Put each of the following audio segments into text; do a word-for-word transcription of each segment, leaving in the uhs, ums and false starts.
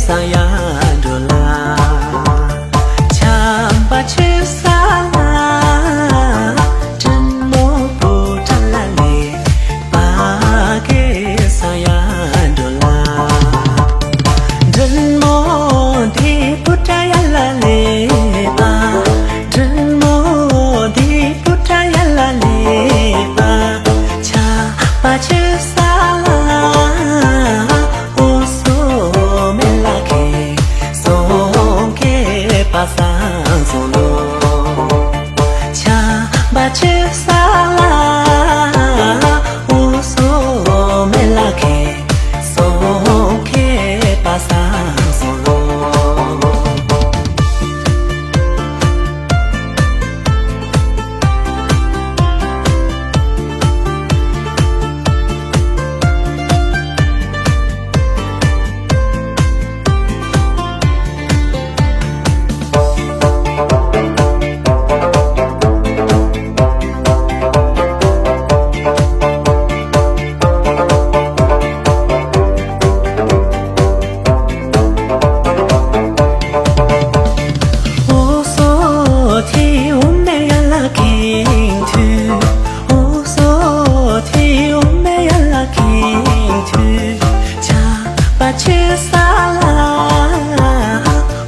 སང་ཡར་འགྲོ་ལ། ཆམ་པ་ཆུ་ས་ལ། དྲིན་མོ་བུ་ཁྲ་ལ་ལེ་པ་གེ་སང་ཡར་འགྲོ་ལ། དྲིན་མོ་དེ་བུ་ཁྲ་ཡ་ལ་ལེ་པ། དྲིན་མོ་དེ་བུ་ཁྲ་ཡ་ལ་ལེ་པ། ཆ་པ་ཆུ་ས་ལ། འོ་སོ་མེ་ལ་ཁེ་སོང་ཁེ་པ་སང་སོང་ལོ། ཆ་པ་ཆུ་ས་ལ། འོ་སོ་མེ་ལ་ཁེ་སོང་ཁེ་པ་སང་སོང་ལོ། འོ་སོ་ཐི་འོ་མེ་ཡ་ལ་ཁེང་ཐུ། འོ་སོ་ཐི་འོ་མེ་ཡ་ལ་ཁེང་ཐུ། ཆ་པ་ཆུ་ས་ལ།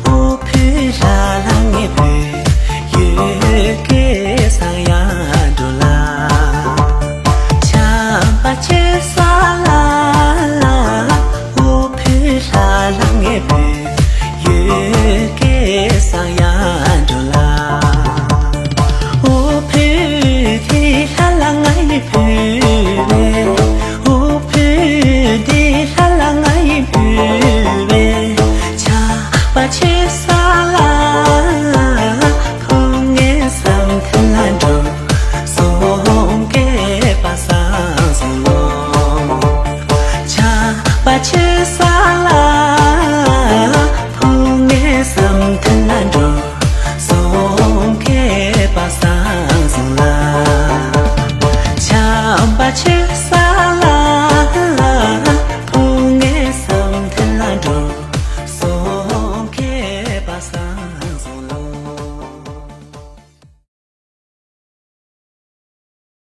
འོ་ཕུ་ལ་ལ་ངེ་བུ་ཡུ་གེ་སང་ཡར་འགྲོ་ལ། ཆམ་པ་ཆུ་ས་ལ། འོ་ཕུ་ལ་ལ་ངེ་བུ་ཡུ་གེ་སང་ཡར་འགྲོ་ལ། འོ་ཕུ་དེ་ལ་ལ་ང་ཡི་བུ་བེ། འོ་ཕུ་དེ་ལ་ལ་ང་ཡི་བུ་བེ། ཆམ་པ་ཆུ་ས་ལ། ཕུ་ངེ་སམ་ཐན་ལ་འགྲོ། སོང་ཁེ་པ་སང་སོང་ལོ། ཆམ་པ་ཆུ་ས་ལ། ཕུ་ངེ་སམ་ཐན་ལ་འགྲོ། སོང་ཁེ་པ་སང་སོང་ལ། ཆམ་པ་ཆུ་ས་